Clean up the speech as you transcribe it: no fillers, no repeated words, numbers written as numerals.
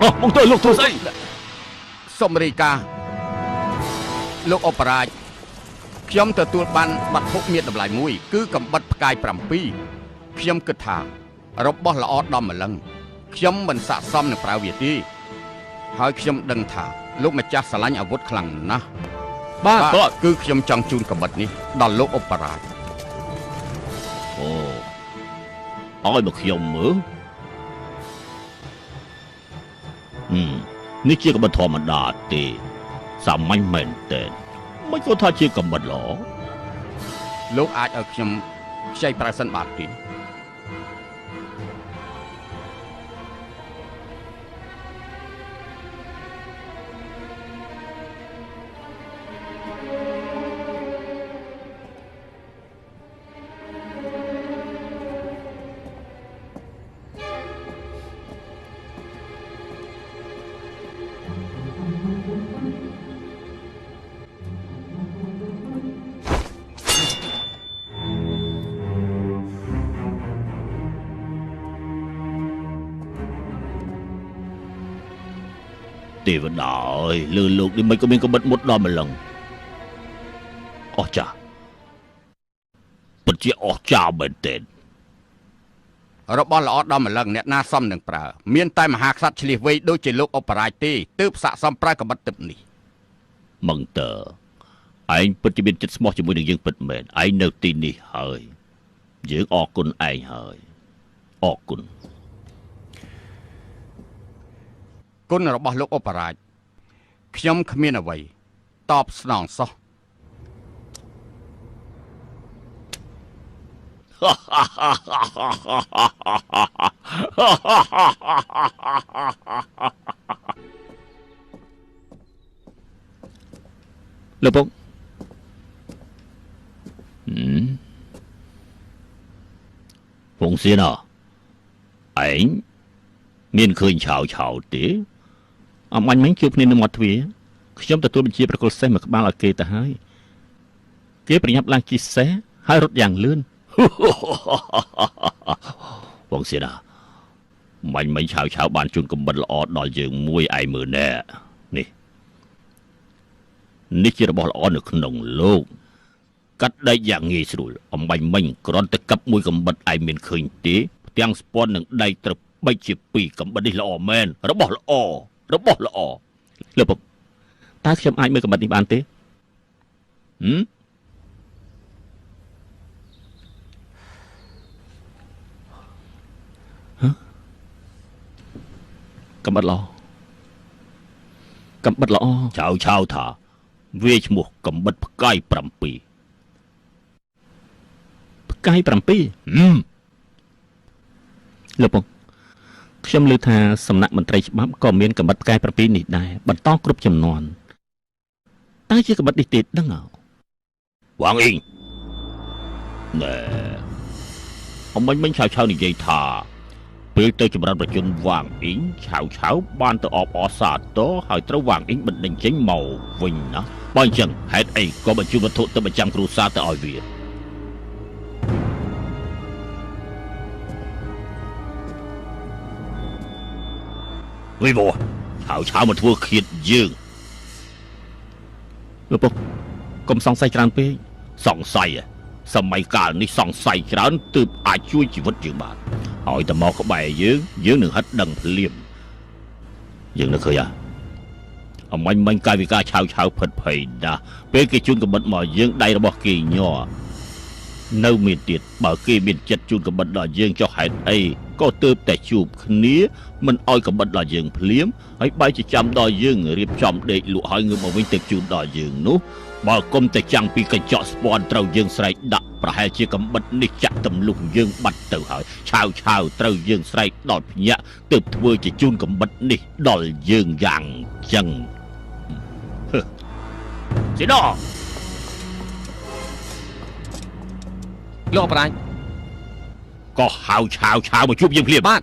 មកទៅលោកធ្វើស្អីសូមរាយការណ៍លោកអបរាជខ្ញុំទទួលបានវត្ថុមានតម្លៃមួយគឺកំបិតផ្កាយ7ខ្ញុំគិតថារបស់ល្អដល់ម្លឹងខ្ញុំមិនស័ក្តិសមនឹងប្រើវាទេហើយខ្ញុំដឹងថាលោកម្ចាស់ស្រឡាញ់អាវុធខ្លាំងណាស់បាទគឺខ្ញុំចង់ជូនកំបិតនេះដល់លោកអបរាជអូឲ្យមកខ្ញុំមើលនេះជាកំបិតធម្មតាទេសាមញ្ញមែនទេមិនក៏ថាជាកំបិតល្អលោកអាចឲ្យខ្ញុំខ្ចីប្រើសិនបាទទេ ទេវតាអើយលើលោកនេះមិនក៏មានកំបិតមុតដល់ម្លឹងអស្ចារ្យពិតជាអស្ចារ្យមែនទែនរបស់ល្អដល់ម្លឹងអ្នកណាសមនឹងប្រើមានតែមហាក្សត្រឆ្លៀសវៃដូចជាលោកអបរាជទេទើបស័ក្តិសមប្រើកំបិតទឹកនេះមង្ទើឯងពិតជាមានចិត្តស្មោះជាមួយនឹងយើងពិតមែនឯងនៅទីនេះហើយយើងអរគុណឯងហើយអរគុណគុណរបស់លោកអបរាជខ្ញុំគ្មានអ្វីតបស្នងសោះលោកពុកពងសៀនអឯងមានឃើញឆាវឆាវទេអំបញ្ញមិញជួបគ្នានៅមាត់ទ្វារខ្ញុំទទួលបញ្ជាប្រគល់សេះមួយក្បាលឲ្យគេទៅហើយគេប្រញាប់ឡើងជិះសេះហើយរត់យ៉ាងលឿនបងសៀនមិញមិញឆាវឆាវបានជូនកំបិតល្អដល់យើងមួយឯងមើលណែនេះនេះជារបស់ល្អនៅក្នុងលោកកាត់ដែកយ៉ាងងាយស្រួលអំបញ្ញមិញគ្រាន់តែកឹបមួយកំបិតឯងមានឃើញទេផ្ទាំងស្ពាន់នឹងដែកត្រូវបែកជាពីរកំបិតនេះល្អមែនរបស់ល្អរបស់ល្អលោកពុកតើខ្ញុំអាចមើលកំបិតនេះបានទេកំបិតល្អកំបិតល្អឆាវឆាវថាវាឈ្មោះកំបិតផ្កាយ7ផ្កាយ7លោកពុកខ្ញុំឮថាសំណាក់មន្ត្រីច្បាប់ក៏មានកំបិតផ្កាយ7នេះដែរបន្តគ្រប់ចំនួនតើជាកំបិតនេះទេដឹងអត់វ៉ាងអ៊ីងណែអមិញមិញឆាវឆាវនិយាយថាពេលទៅចម្រើនប្រជជនវ៉ាងអ៊ីងឆាវឆាវបានទៅអបអរសាទរហើយត្រូវវ៉ាងអ៊ីងបណ្ដេញចេញមកវិញណាបើអញ្ចឹងហេតុអីក៏បញ្ជូនវត្ថុទៅប្រចាំគ្រួសារទៅឲ្យវាវិញបោឆាវឆាវមកធ្វើឃាតយើងលោកពុកកុំសង្ស័យច្រើនពេកសង្ស័យសម័យកាលនេះសង្ស័យច្រើនទើបអាចជួយជីវិតយើងបានហើយតែមកក្បែរយើងយើងនឹងហិតដឹងភ្លាមយើងនៅឃើញអមិញមិញកាយវិការឆាវឆាវផិតភ័យណាស់ពេលគេជូនកំបិតមកយើងដៃរបស់គេញ័រនៅមានទៀតបើគេមានចិត្តជូនកំបិតដល់យើងចុះហេតុអីក៏ទើបតែជួបគ្នាមិនឲ្យកំបិតដល់យើងភ្លាមហើយបែរជាចាំដល់យើងរៀបចំដេកលក់ហើយងើបមកវិញទៅជូនដល់យើងនោះបើគុំតែចាំងពីកញ្ចក់ស្ពាន់ត្រូវយើងស្រែកដាក់ប្រហែលជាកំបិតនេះចាក់ទម្លុះយើងបាត់ទៅហើយឆាវឆាវត្រូវយើងស្រែកដល់ភ្ញាក់ទើបធ្វើជាជូនកំបិតនេះដល់យើងយ៉ាងចឹងស៊ីណូលោកអបរាជក៏ហៅឆាវឆាវមកជួបយើងភ្លាមបាទ